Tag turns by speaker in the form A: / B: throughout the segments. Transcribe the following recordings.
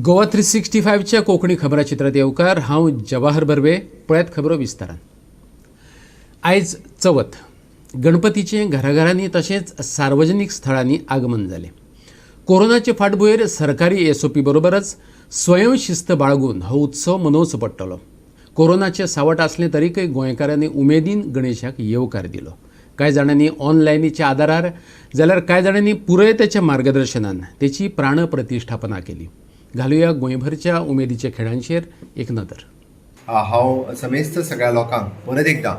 A: गोवा 365च्या कोंकणी खबराचित्रांत येवकार. हांव जवाहर बर्वे. पळयात खबरो विस्तारान. आयज चवथ. गणपतीचें घराघरांनी तशेंच सार्वजनीक स्थळांनी आगमन जालें. कोरोनाचे फाटभुंयेर सरकारी एसओपी बरोबरच स्वयंशिस्त बाळगून हो उत्सव मनोवचो पडटलो. कोरोनाचें सावट आसलें तरीकय गोंयकारांनी उमेदीन गणेशाक येवकार दिलो. कांय जाणांनी ऑनलायनीच्या आदारार जाल्यार कांय जाणांनी पुरयताच्या मार्गदर्शनान तेची प्राणप्रतिश्ठापना केली. घालुया गोंयभरच्या उमेदीच्या खेळांचेर एक नदर.
B: हांव समेस्त सगळ्या लोकांक परत एकदां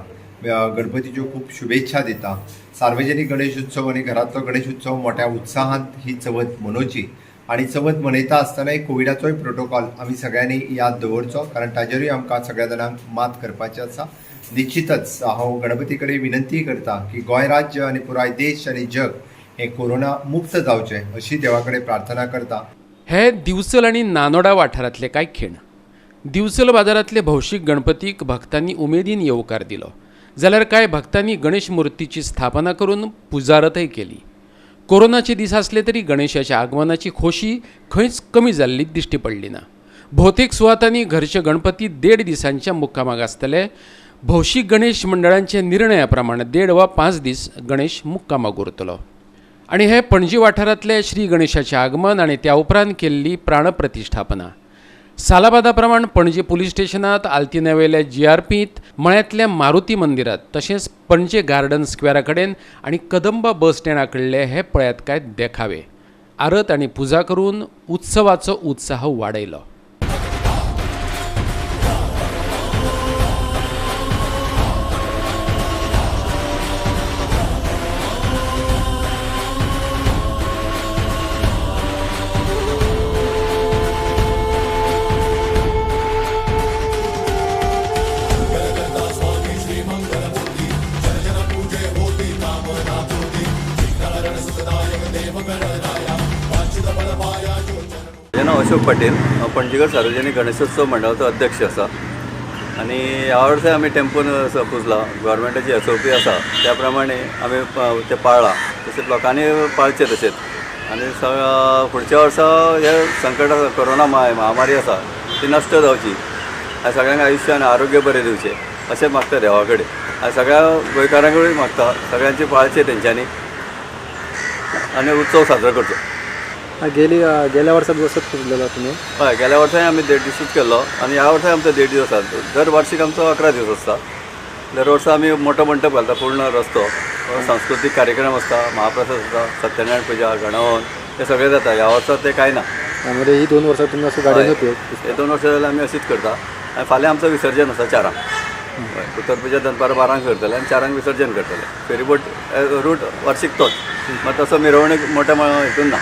B: गणपतीच्यो खूब शुभेच्छा दिता. सार्वजनीक गणेश उत्सव आनी घरांतलो गणेश उत्सव मोठ्या उत्साहान ही चवथ मनोवची आनी चवथ मनयता आसतनाय कोविडाचोय प्रोटोकॉल आमी सगळ्यांनी याद दवरचो, कारण ताजेरूय आमकां सगळ्या जाणांक मात करपाचें आसा. निश्चितच हांव गणपती कडेन विनंती करता की गोंय राज्य आनी पुराय देश आनी जग हें कोरोना मुक्त जावचें अशी देवा कडेन प्रार्थना करता.
A: हे दिवचल आनी नानोडा वाठारांतले कांय खीण. दिवचल बाजारांतले भौशीक गणपतीक भक्तांनी उमेदीन येवकार दिलो, जाल्यार कांय भक्तांनी गणेश मुर्तीची स्थापना करून पुजारतय केली. कोरोनाचे दीस आसले तरी गणेशाच्या आगमनाची खोशी खंयच कमी जाल्ली दिश्टी पडली ना. भोवतेक सुवातांनी घरचे गणपती 1.5 दिसांच्या मुक्कामाक आसतले. भौशीक गणेश मंडळांच्या निर्णया प्रमाण 1.5 वा 5 दीस गणेश मुक्कामाक उरतलो. आनी हे पणजी वाठारांतले श्री गणेशाचें आगमन आनी त्या उपरांत केल्ली प्राणप्रतिश्ठापना. सालाबादा प्रमाण पणजे पुलीस स्टेशनांत, आल्तिन्यावेल्या जीआरपींत, मळ्यांतल्या मारुती मंदिरांत, तशेंच पणजे गार्डन स्क्वेरा कडेन आनी कदंबा बस स्टँडा कडले हे पळयात काय देखावे. आरत आनी पुजा करून उत्सवाचो उत्साह वाडयलो.
C: म्हजें नांव अशोक पाटील. हांव पणजीकर सार्वजनीक गणेशोत्सव मंडळाचो अध्यक्ष आसा आनी ह्या वर्सा आमी टेम्पोन पुजला. गव्हर्मेंटाची एसओपी आसा त्या प्रमाणे आमी तें पाळ्ळां, तशेंच लोकांनी पाळचें तशेंच. आनी फुडच्या वर्सा हें संकट आसा, कोरोना महामारी आसा ती नश्ट जावची आनी सगळ्यांक आयुश्य आनी आरोग्य बरें दिवचें अशें मागता देवा कडेन आनी सगळ्या गोंयकारां कडेन मागता सगळ्यांचे पाळचें तेंच्यांनी आनी उत्सव साजरो करचो.
D: गेल्या वर्सात बसत पुजलेलो तुमी?
C: हय, गेल्या वर्साय आमी 1.5 दिसूच केल्लो आनी ह्या वर्साय आमचो 1.5 दीस आसा. दर वार्षीक आमचो 11 दीस आसता. दर वर्सा आमी मोठो मंडप घालता, पूर्ण रस्तो, सांस्कृतीक कार्यक्रम आसता, महाप्रसाद आसता, सत्यनारायण पुजा, गणवन हे सगळें जाता. ह्या वर्सा तें कांय ना.
D: म्हणजे ही 2 वर्सां तुमी असो गाडयेनूच
C: हे 2 वर्सां जाल्यार आमी अशीच करता. आनी फाल्यां आमचो विसर्जन आसा 4 . उत्तर पुजा दनपारां 12 करतले आनी 4 विसर्जन करतले. फेरीबोट रूट वार्षीक तोच, मात तसो मिरवणूक मोठ्या हितून ना,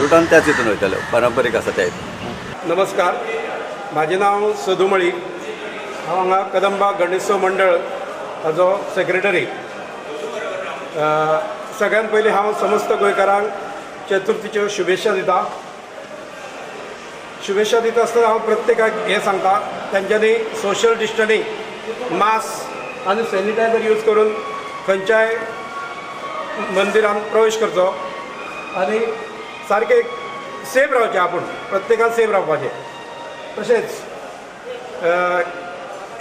C: रुटान त्याच हितून वयतले, पारंपरीक आसा त्या हितून.
E: नमस्कार, म्हाजें नांव सदू मळीक. हांव हांगा कदंबा गणेशोत्सव मंडळ हाजो सेक्रेटरी. सगळ्यात पयलीं हांव समस्त गोंयकारांक चतुर्थीच्यो शुभेच्छा दिता. शुभेच्छा दिता आसतना हांव प्रत्येकाक हें सांगता, तेंच्यांनी सोशल डिस्टन्सिंग, मास्क आनी सॅनिटायझर यूज करून खंयच्याय मंदिरान प्रवेश करचो आनी सारकें सेफ रावचें. आपूण प्रत्येकान सेफ रावपाचें. तशेंच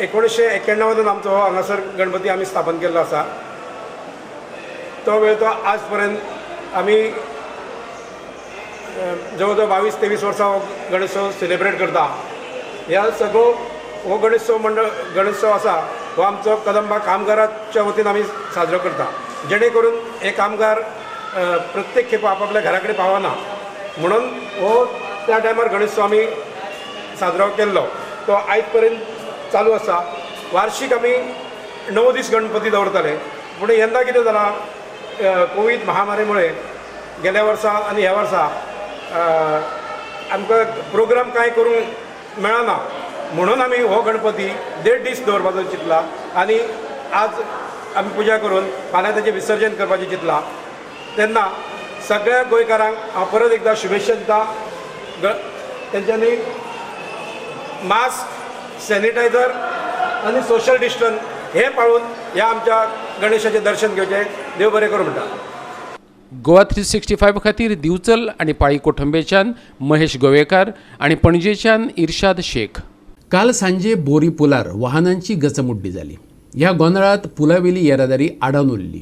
E: 1991 आमचो हो हांगासर गणपती आमी स्थापन केल्लो आसा. तो वेळ तो आज पर्यंत आमी जवळ जवळ 22-23 वर्सां हो गणेशोत्सव सेलिब्रेट करता. ह्या सगळो हो गणेशोत्सव मंडळ गणेशोत्सव आसा हो आमचो कदंबा कामगाराच्या वतीन आमी साजरो करता, जेणे करून हे कामगार प्रत्येक खेपो आपापल्या घरा कडेन पावना म्हणून हो त्या टायमार गणेशोत्सव आमी साजरो केल्लो, तो आयज पर्यंत चालू आसा. वार्षीक आमी 9 दीस गणपती दवरताले, पूण यंदा कितें जालां, कोवीड महामारीमुळे गेल्या वर्सा आनी ह्या वर्सा आमकां प्रोग्राम कांय करूंक मेळना म्हणून आमी हो गणपती 1.5 दीस दवरपाचो चिंतला आनी आज आमी पुजा करून फाल्यां ताचें विसर्जन करपाचें चिंतलां. तेन्ना सगळ्या गोंयकारांक हांव परत एकदां शुभेच्छा दिता. तेंच्यांनी मास्क, सॅनिटायझर आनी सोशल डिस्टन्स हे पाळून ह्या आमच्या गणेशाचें दर्शन घेवचें. देव बरें करूं म्हणटा.
A: गोवा 365 खातीर दिवचल आनी पाळी कोठंबेच्यान महेश गोवेकार आनी पणजेच्यान इर्शाद शेख. काल सांजे बोरी पुलार वाहनांची गचमुड्डी जाली. ह्या गोंदळांत पुलावेली येरादारी आडावन उरली.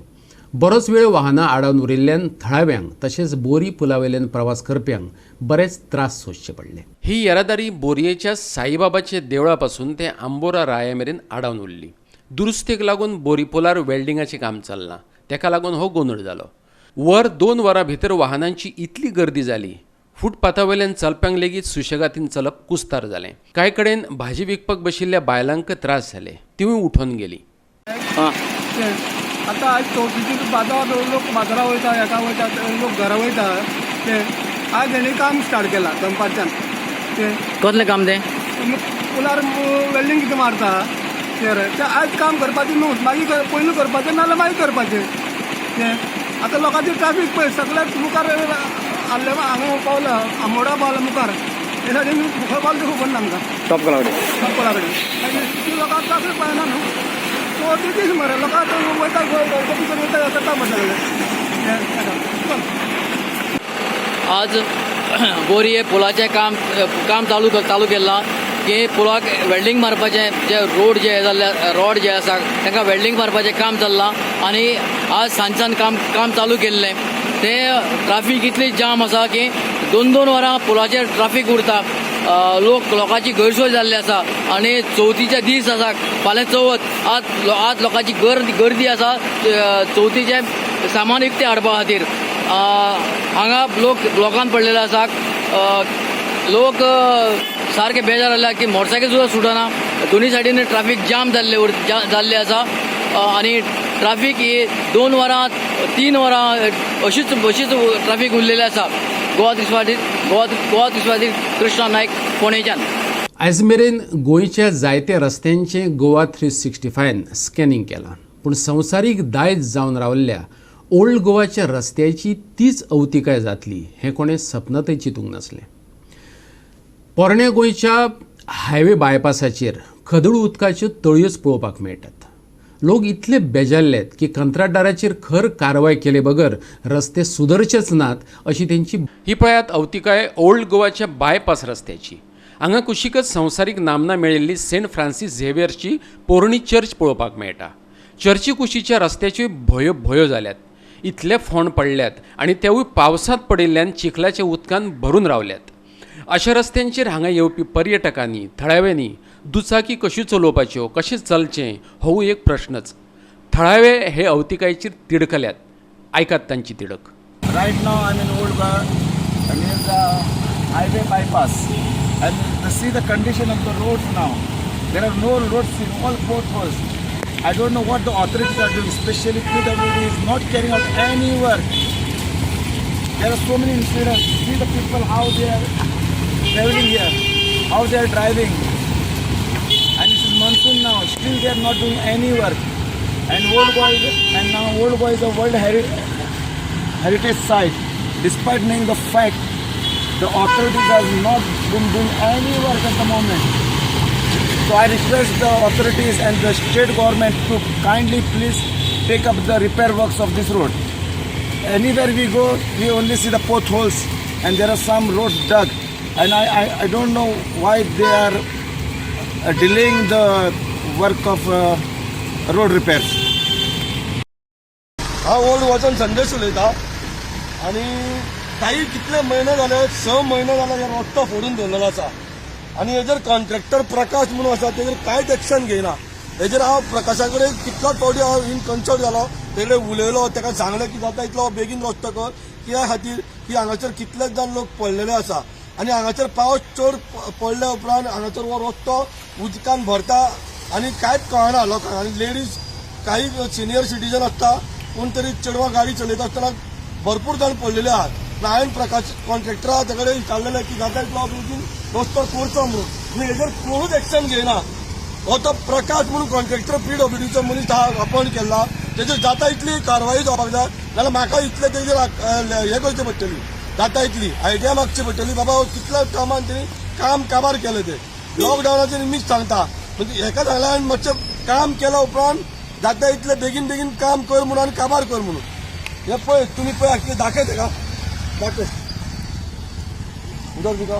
A: बरोच वेळ वाहनां आडावन उरिल्ल्यान थळाव्यांक तशेंच बोरी पुलावेल्यान प्रवास करप्यांक बरेच त्रास सोंसचे पडले. ही येरादारी बोरयेच्या साईबाबाच्या देवळा पासून ते आंबोरा राया मेरेन आडावन उरली. दुरुस्तेक लागून बोरी पुलार वेल्डिंगाचें काम चल्लां, तेका लागून हो गोंदळ जालो. वर 2 वरां भितर वाहनांची इतली गर्दी जाली, फुटपाथा वयल्यान चलप्यांक लेगीत सुशेगातीन चलप कुस्तार जालें. कांय कडेन भाजी विकपाक बशिल्ल्या बायलांक त्रास जाले, तिवूय उठोन गेली.
F: आतां आयज चवथीची बाजार, लोक बाजारा वयता, हेका वयता, लोक घरा वयता. ते आज हेणी काम स्टार्ट केलां दनपारच्यान ते.
G: कसलें काम तें?
F: पुलार वेल्डींग कितें मारता ते. ते आयज काम करपाचें न्हू, मागीर पयलू करपाचें नाजाल्यार मागीर करपाचें तें. आतां लोकांची ट्राफीक पळय, सगळ्याक मुखार आल्ले हांगा पावला, आमोडा पावला मुखार. हे सायडीन मुखार पावला तें खबर ना आमकां.
G: टॉप कडेन.
F: टॉप कडेन मागीर ती लोकांक ट्राफीक पळयना न्हू. चवथी दीस मरे, लोकांक आतां वयता, गणपती वयता, करता म्हणटा सगळें.
G: आज बोरये पुलाचें काम काम चालू चालू केलां की पुलाक वेल्डींग मारपाचें, जे रोड जे जाल्ले, रोड जे आसा तांकां वेल्डींग मारपाचें काम चल्लां आनी आज सांजच्यान काम काम चालू केल्लें. तें ट्राफीक इतली जाम आसा की 2-2 वरां पुलाचेर ट्राफीक उरता. लोक लोकांची गैरसोय जाल्ली आसा आनी चवथीचे दीस आसा, फाल्यां चवथ. आज आज लोकांची गर्दी गर्दी आसा चवथीचें सामान विकतें हाडपा खातीर. हांगा लोक ब्लॉकान पडलेले आसा. लोक सारके बेजार जाल्या की मोटरसायकल सुद्दां सुटना. दोनी सायडीन ट्राफीक जाम जाल्ले जाल्ले आसा आनी ट्राफीक ही 2 वरां, 3 वरां अशीच अशीच ट्राफीक उरलेली आसा. गोवा दिसवाडी, गोवा गोवा दिसवाडी, कृष्णा नायक, फोंडेच्यान.
A: आयज मेरेन गोंयच्या जायत्या रस्त्यांचें गोवा 365न स्कॅनिंग केलां, पूण संवसारीक दायज जावन रावल्ल्या ओल्ड गोवाच्या रस्त्याची तीच अवतिकाय जातली हें कोणें सपनांतय चिंतूंक नासलें. पोरण्या गोंयच्या हायवे बायपासाचेर खदूळ उदकाच्यो तळयोच पळोवपाक मेळटात. लोक इतले बेजारल्यात की कंत्राटदाराचेर खर कारवाय केले बगर रस्ते सुदरचेच नात अशी तेंची. ही पळयात अवतिकाय ओल्ड गोवाच्या बायपास रस्त्याची. हांगा कुशीकच संवसारीक नामना मेळिल्ली सेंट फ्रांसीस झेवियरची पोरणी चर्च पळोवपाक मेळटा. चर्ची कुशीच्या रस्त्याच्यो भोयो भोयो जाल्यात. इतले फोंड पडल्यात आनी तेवूय पावसांत पडिल्ल्यान चिखलाच्या उदकान भरून रावल्यात. अशा रस्त्यांचेर हांगा येवपी पर्यटकांनी, थळाव्यांनी दुचाकी कश्यो चलोवपाच्यो, कशें चलचें होवूय एक प्रश्नच. थळावे हे अवतिकायेचेर तिडकल्यात. आयकात तांची तिडक.
H: Right now I'm in Old Goa near the highway bypass, and see the condition of the roads now. There are no roads in all potholes. I don't know what the authorities are doing, especially PWD is not carrying out any work. There are so many incidents. See the people, how they are traveling here, how they are driving. And it is monsoon now, still they are not doing any work. And now Old Goa is a World Heritage Site. Despite knowing the fact, the authorities have not been doing any work at the moment. So I request the authorities and the state government to kindly please take up the repair works of this road. Anywhere we go, we only see the potholes and there are some roads dug. And I don't know why they are delaying the work of road repairs.
I: हांव old गोवाच्यान संदेश उलयता आनी काही कितले म्हयने जाले, 6 म्हयने जाले, हे रस्तो फोडून दवरलेलो आसा आनी हेजेर कॉन्ट्रॅक्टर प्रकाश म्हणून आसा, तेजेर कांयच एक्शन घेयना. हेजेर हांव प्रकाशा कडेन कितलोच फावटी हांव इन कन्सल्ट जालो, तेजे कडेन उलयलो, ताका सांगलें की जाता इतलो बेगीन रस्तो कर, कित्या खातीर की हांगासर कितलेच जाण लोक पडलेले आसा आनी हांगासर पावस चड पडल्या उपरांत हांगासर हो रस्तो उदकान भरता आनी कांयच कळना लोकांक. आनी लेडीज, काही सिनियर सिटीजन आसता, कोण तरी चेडवां गाडी चलयता आसतना भरपूर जाण पडलेले आहात. पूण हांवें प्रकाश कॉन्ट्रॅक्टरा ताचे कडेन विचारलेलें की जाता इतलो बेगीन रस्तो करचो म्हणून, पूण हेजेर कोणूच एक्शन घेयना. हो तो प्रकाश म्हणून कॉन्ट्रॅक्टर पीडब्ल्यूडीचो मनीस अपॉयंट केल्ला, तेजेर जाता इतली कारवाई जावपाक जाय, नाल्यार म्हाका इतले तेजेर हें करचें पडटली, जाता इतली आयडिया मागची पडटली. बाबा, कितल्या कामान तेणी काम काबार केलें तें लॉकडावनाचें निमित्त सांगता. म्हणजे हेका सांगलें हांवें, मातशें काम केल्या उपरांत जाता इतले बेगीन बेगीन काम कर म्हणून आनी काबार कर म्हणून. हे पळय तुमी पळय कितें दाखय तेका, दाखय उदक तुका.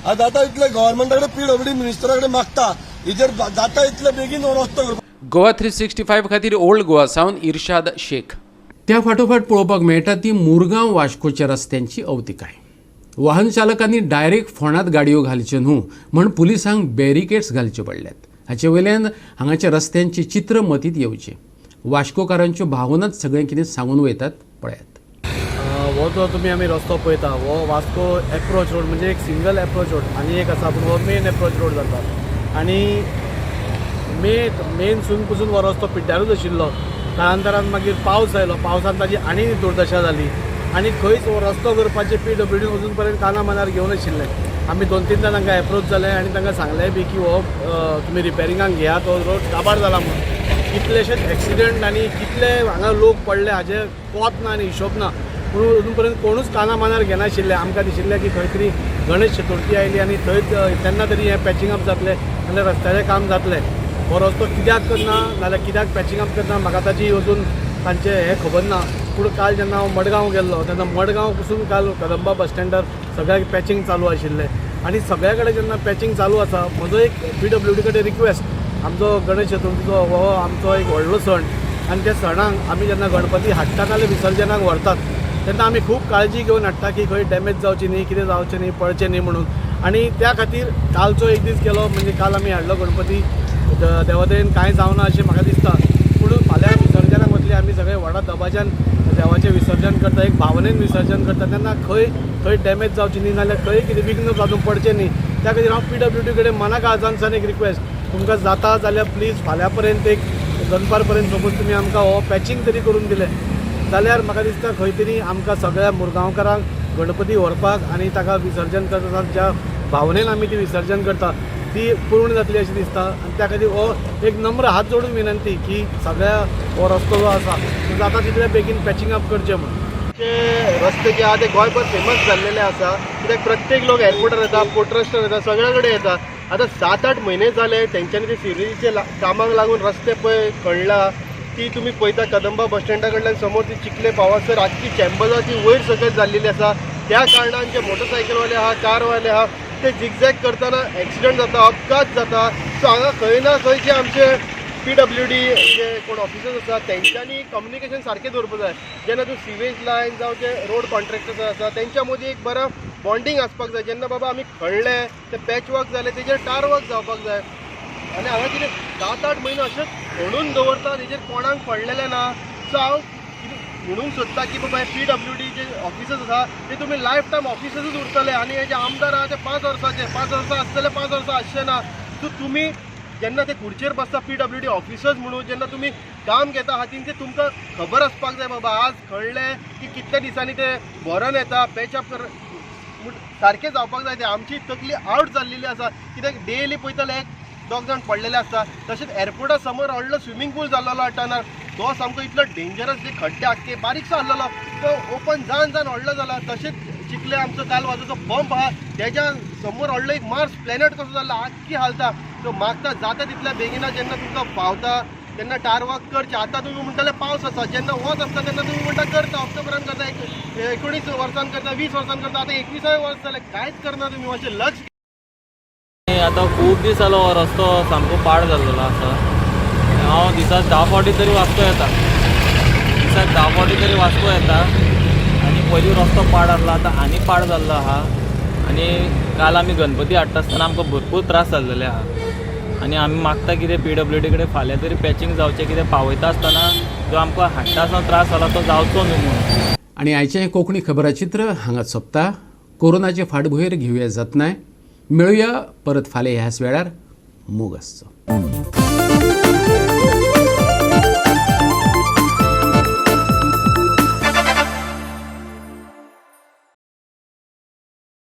I: आतां जाता इतले गव्हर्मेंटा कडेन, पीडब्ल्यूडी मिनिस्टरा कडेन मागता, हेजेर जाता इतले बेगीन हो रस्तो करपाक.
A: गोवा 365 खातीर ओल्ड गोवा सावन इर्शाद शेख. त्या फाटोफाट पळोवपाक मेळटा ती मुरगांव वास्कोच्या रस्त्यांची अवतिकाय. वाहन चालकांनी डायरेक्ट फोंडांत गाडयो घालच्यो न्हू म्हण पुलिसांक बॅरिकेड्स घालच्यो पडल्यात. हाचे वयल्यान हांगाच्या रस्त्यांचें चित्र मतींत येवचें. वास्कोकारांच्यो भावनाच सगळें कितें सांगून वयतात, पळयात.
J: हो जो तुमी आमी रस्तो पळयता हो वास्को एप्रोच रोड, म्हणजे एक सिंगल एप्रोच रोड आनी एक आसा पूण हो मेन एप्रोच रोड जाता आनी मेनसून पसून हो रस्तो पिड्ड्यारूच आशिल्लो. काळांतरान मागीर पावस आयलो, पावसान ताजी आनी दुर्दशा जाली आनी खंयच हो रस्तो करपाचे पीडब्ल्यूडी अजून पर्यंत काना मनार घेवन आशिल्लें. आमी 2-3 तांकां एप्रोच जाले आनी तांकां सांगलें बी की हो तुमी रिपेरिंगाक घेयात, हो रोड काबार जाला म्हणून. कितलेशेच एक्सिडंट आनी कितले हांगा लोक पडले हाजे कोत ना आनी हिशोब ना, पूण अजून पर्यंत कोणूच काना मनार घेनाशिल्ले. आमकां दिशिल्लें की खंय तरी गणेश चतुर्थी आयली आनी थंय तेन्ना तरी हें पॅचिंग अप जातलें नाल्यार रस्त्याचें काम जातलें. हो रस्तो कित्याक करना नाल्यार कित्याक पॅचिंग अप करना म्हाका ताची अजून तांचें हें खबर ना. पूण काल जेन्ना हांव मडगांव गेल्लो तेन्ना मडगांव पसून काल कदंबा बस स्टँडार सगळ्याक पॅचिंग चालू आशिल्लें आनी सगळ्या कडेन जेन्ना पॅचिंग चालू आसा, म्हजो एक पीडब्ल्यूडी कडेन रिक्वेस्ट, आमचो गणेश चतुर्थीचो हो आमचो एक व्हडलो सण आनी त्या सणाक आमी जेन्ना गणपती हाडटा नाल्यार विसर्जनाक व्हरतात तेन्ना आमी खूब काळजी घेवन हाडटा की खंय डॅमेज जावची न्ही, कितें जावचें न्ही, पडचें न्ही म्हणून. आनी त्या खातीर कालचो एक दीस गेलो, म्हणजे काल आमी हाडलो गणपती, देवादयेन कांय जावना अशें म्हाका दिसता. पूण फाल्यां विसर्जनाक वतली आमी सगळे व्हडा दबाज्यान देवाचें विसर्जन करता, एक भावनेन विसर्जन करता, तेन्ना खंय खंय डॅमेज जावची न्ही नाल्यार खंय कितें विघ्न जावन पडचें न्ही, त्या खातीर हांव पीडब्ल्यूडी कडेन मना काळजांतल्यान एक रिक्वेस्ट, तुमकां जाता जाल्यार प्लीज फाल्यां पर्यंत एक दनपार पर्यंत सपोज तुमी आमकां हो पॅचिंग तरी करून दिलें जाल्यार म्हाका दिसता खंय तरी आमकां सगळ्या मुरगांवकारांक गणपती व्हरपाक आनी ताका विसर्जन करता ज्या भावनेन आमी ती विसर्जन करता ती पूर्ण जातली अशें दिसता. आनी त्या खातीर हो एक नम्र हात जोडून विनंती की सगळ्या हो रस्तो जो आसा तो जाता तितल्या बेगीन पॅचिंग अप करचें म्हणून.
K: रस्ते जे आहा ते गोंयभर फेमस जाल्लेले आसा, कित्याक प्रत्येक लोक एअरपोर्टार येता, पोर्ट ट्रस्टार येता, सगळ्या कडेन येता. आतां 7-8 म्हयने जाले तेंच्यांनी ते सिवरेजीचे कामाक लागून रस्ते पळय खणला ती तुमी पळयता. कदंबा बस स्टँडा कडल्यान समोर ती चिखले पावासर आख्खी चॅम्बर्सां ती वयर सकयल जाल्लेली आसा. त्या कारणान जे मोटरसायकलवाले आहा, कारवाले आहा, ते झिगझॅग करतना एक्सिडंट जाता, अपघात जाता. सो हांगा खंय ना खंय जे आमचे पीडब्ल्यूडी जे कोण ऑफिसर्स आसा तेंच्यांनी कम्युनिकेशन सारकें दवरपाक जाय. जेन्ना तूं सिवेज लायन जावं जे रोड कॉन्ट्रॅक्टर्स आसा तेंच्या मदीं एक बरो बॉन्डींग आसपाक जाय. जेन्ना बाबा आमी खणले ते पॅच वर्क जालें तेजेर टार वर्क जावपाक जाय. आनी हांगा कितें 7-8 म्हयने अशेंच खणून दवरतात, हेजेर कोणाक पडलेलें ना. सो हांव म्हणूंक सोदता की बाबा हे पीडब्ल्यूडी जे ऑफिसर्स आसा ते तुमी लायफ टायम ऑफिसर्सूच उरतले आनी हे जे आमदार आहा ते 5 वर्साचे, 5 वर्सां आसतले, 5 वर्सां आसचे ना. सो तुमी जेन्ना ते खुर्चेर बसता पीडब्ल्यूडी ऑफिसर्स म्हणून जेन्ना तुमी काम घेता हातीन ते तुमकां खबर आसपाक जाय बाबा आज खणले की कितल्या दिसांनी ते भरोन येता, पॅचअप कर सारकें जावपाक जाय. ते आमची तकली आवट जाल्लेली आसा, कित्याक डेली पळयता एक दोग जाण पडलेले आसता. तशेंच एअरपोर्टा समोर व्हडलो स्विमींग पूल जाल्लो टर्नार, तो सामको इतलो डेंजरस, जे खड्डे आख्खे बारीकसो आहलेलो तो ओपन जावन जावन व्हडलो जाला. तशेंच चिखले आमचो कालवाजोचो पंप आहा तेज्या समोर व्हडलो एक मार्स प्लॅनेट कसो जाल्लो, आख्खी हालता. सो मागता जाता तितल्या बेगिना जेन्ना तुमकां पावता तेन्ना टार वर्क करचें. आतां तुमी म्हणटाले पावस आसा, जेन्ना वत आसता तेन्ना तुमी म्हणटा करता, ऑक्टोबरान करता, 19 वर्सान करता, 20 वर्सान करता, आतां 21 वर्स जालें कांयच करना तुमी, मातशें लक्ष.
L: आतां खूब दीस जालो हो रस्तो सामको पाड जाल्लो आसा. हांव दिसाक 10 फावटी तरी वास्को येता, दिसाक 10 फावटी तरी वास्को येता. आनी पयलीं रस्तो पाड आहलो, आतां आनी पाड जाल्लो आहा. आनी काल आमी गणपती हाडटा आसतना आमकां भरपूर त्रास जाल्लेले आहा. आनी आमी मागता कितें पीडब्ल्यूडी कडेन फाल्यां तरी पॅचिंग जावचें, कितें पावयता आसतना जो आमकां हाडटा आसतना त्रास जाला तो जावचो न्हू म्हणून.
A: आनी आयचें हें कोंकणी खबराचित्र हांगा सोंपता. कोरोनाचे फाटभुंयेर घेवया जतनाय. मेळुया परत फाल्यां ह्याच वेळार. मोग आसचो.